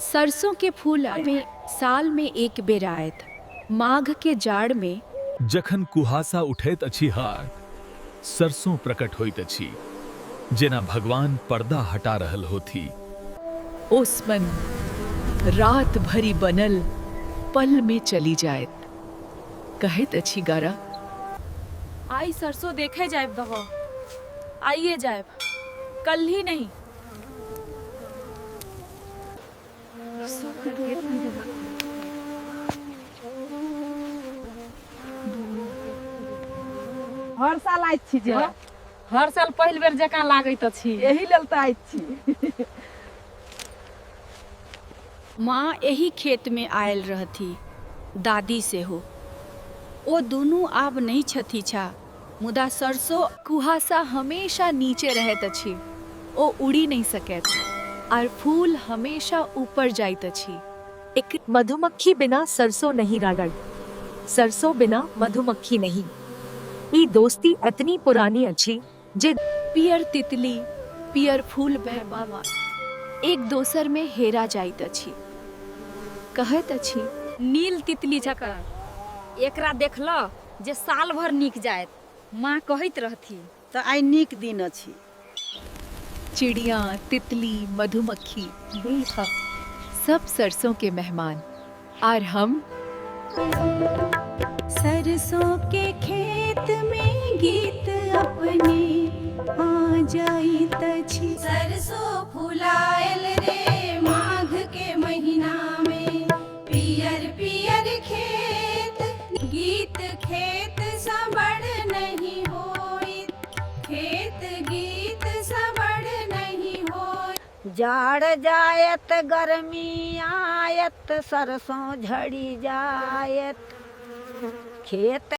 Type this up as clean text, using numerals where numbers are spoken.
सरसों के फूल में साल में एक बेर आयत, माघ के जाड़ में। जखन कुहासा उठैत अछि हाट, सरसों प्रकट होइत अछि, जेना भगवान पर्दा हटा रहल होथि। ओसमन रात भरि बनल पल में चली जायत, कहैत अछि गारा। आइ सरसों देखे जायब दहो, आइए जायब, कल ही नहीं। हर साल आइत छी जे हर साल पहिल बेर जकाँ लागैत अछि। एही लेल तऽ आइत छी। माँ एहि खेत मे आयल रहथि, दादी सेहो। ओ दुनू आब नहि छथि छा, मुदा सरसों। कुहासा हमेशा नीचे रहैत अछि, ओ उड़ि नहि सकैत, आर फूल हमेशा ऊपर जाइत अछि। एक मधुमक्खी बिना सरसों नहीं रागड़, सरसों बिना मधुमक्खी नहीं। ई दोस्ती एतनी पुरानी अछि जे पियर तितली पियर फूल बहबावा एक दोसर मे हेरा जाइत अछि, कहैत अछि। नील तितली जकाँ एकरा देखलह जे साल भर नीक जायत, माँ कहैत रहथि। तऽ आइ नीक दिन अछि। चिड़िया, तितली, मधुमक्खी सब सरसों के मेहमान, आर हम। सरसों के खेत में गीत अपने आ जाइत अछि। सरसों फुलायल रे माघ के महीना में, पियर पियर खेत, गीत खेत सँ बड़ नहीं होइत, खेत गीत सँ बड़ नहीं होइत। जाड़ जायत गर्मी आयत, सरसों झड़ी जायत, खेत।